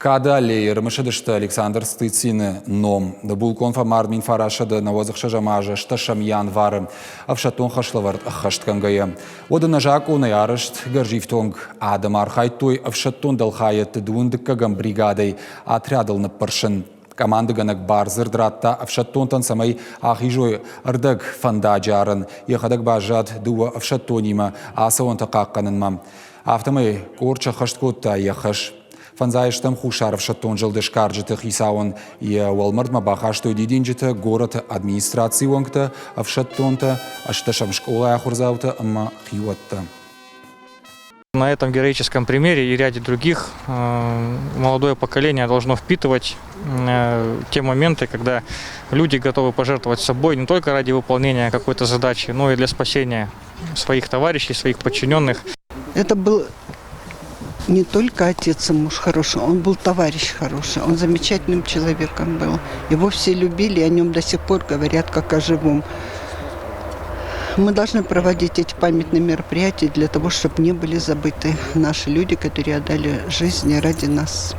Кады аллейы ӕрымысыдысты Александр Стыцины ном. Булкъон фӕмард 1996 азы 8 январы ӕфсӕддон хӕслӕвӕрд ӕххӕстгӕнгӕйӕ. Уӕд ӕнӕзакъонӕй арӕзт гӕрзифтонг адӕм архайдтой ӕфсӕддон дӕлхайӕдты дыууын дыккӕгӕм бригадӕй отрядыл ныппырсын. Командыгӕнӕг бардзырд радта ӕфсӕддонтӕн, цӕмӕй ахизой ӕрдӕг фӕндаджы арӕн. Йӕхӕдӕг баззад дыууӕ ӕфсӕддонимӕ ацӕуӕнтӕ хъахъхъӕнынмӕ. Афтӕмӕй къорд сӕххӕст кодта йӕ хӕс. Фӕндзай стӕм Хуссар ӕфсӕддон зылды сгарджыты хицауӕн йӕ уӕлмӕрдмӕ бахастой дидинджытӕ горӕты администрацийы уӕнгтӕ, ӕфсӕддонтӕ, ӕстӕсӕм скъолайы ахуырдзаутӕ ӕмӕ хиуӕттӕ. На этом героическом примере и ряде других молодое поколение должно впитывать те моменты, когда люди готовы пожертвовать собой не только ради выполнения какой-то задачи, но и для спасения своих товарищей, своих подчиненных. Это был не только отец и муж хороший, он был товарищ хороший, он замечательным человеком был. Его все любили, о нем до сих пор говорят как о живом. Мы должны проводить эти памятные мероприятия для того, чтобы не были забыты наши люди, которые отдали жизни ради нас.